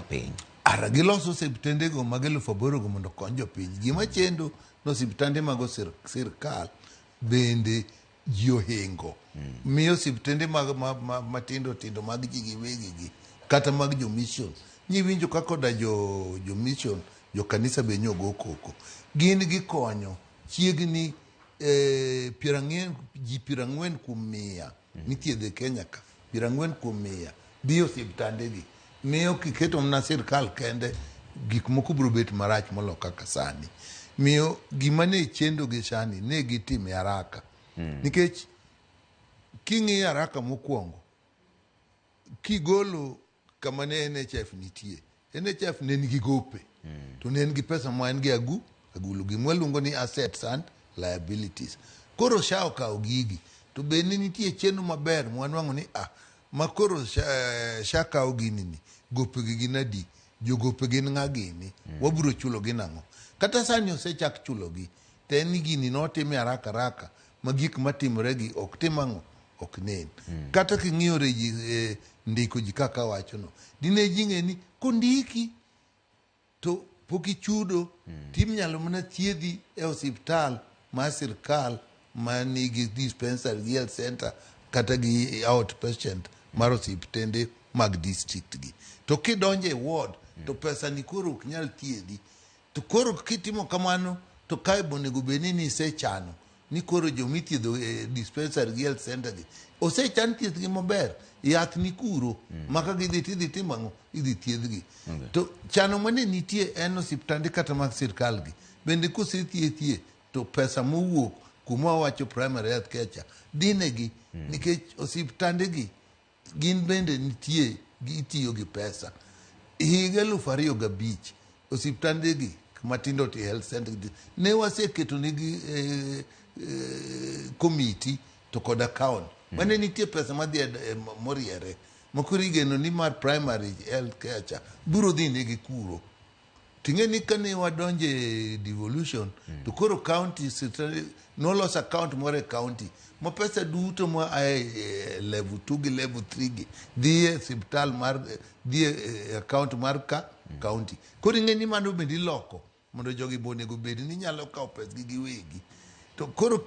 piny. Ara giloso osiptendego mag 8000 go mondo okony jopiny. Gima chendo ni osiptande mag sirkal bende ji ohingo. Miyo osiptende mag matindo tindo mag ji giwegi gi kata mag jo mission. Nyiwinjo ka koda jo mission, jo kanisa be nyogo koko. Gin gikonyo chiegni 40, ji 40% mithiedho e Kenya ka, 40% dhi e osiptande gi. Miyo kiketo mana sirkal kende, gik moko biro bet marach molo kaka sani. Miyo gima ne chendo gi sani ne gitime haraka. Nikech king'iyo haraka mokwongo, kigolo kama ne NHIF nitie, NHIF ne nigi gope, to ne en gi pesa ma en gi agulu, gima waluongo ni assets and liabilities. Koro SHA okawo gigi, to bende nitie chenro maber mwanwang'o ni ma koro SHA kawo gini ni, gopegi gin adi, jogope gin ng'a gini, wabiro chulogi nang'o? Kata sani osechak chulogi, to en ni gini notime haraka haraka ma gik matimore gi ok tim ang'o, ok nen. Kata king'iyo ndiko ji kaka wachono, dine ji ng'e ni kondiki to pok ichudo, tinyalo mana thiedhi e osiptal mar sirkal manigi dispensary gi health center kata gi outpatient mar osiptende mag district gi. To kidonjo e ward to pesa ni koro ok nyal thiedhi. To koro kitimo kamano to kae bonego bed ni nisechano ni koro jomithiedho e dispensary gi health center gi osechan thiethgi maber, yath ni kuro, maka gidhi tidhi timo ang'o, idhi thiedhgi. To chano mane nitie en osiptande kata mag sirkal gi bende kosethiethie to pesa mowuok kuma wawacho primary health care cha dhinegi, nikech osiptande gi gin bende nitie itiyo gi pesa. Higa 2005 osiptande gi matindo ti health center ne waseketo negi komiti to kod account mane nitie pesa madhi moriere makoro igeno ni mar primary health care cha biro dhi negi kuro. Ting'e ni kane wadonjo e devolution to koro county noloso account moro e county ma pesa duto ma a e level 2 gi level 3 gi dhi e osiptal mar dhi e account mar ka county. Koro ing'e ni mano bende iloko mondo jogi be onego bed ni nyalo kawo pesgi giwegi. To koro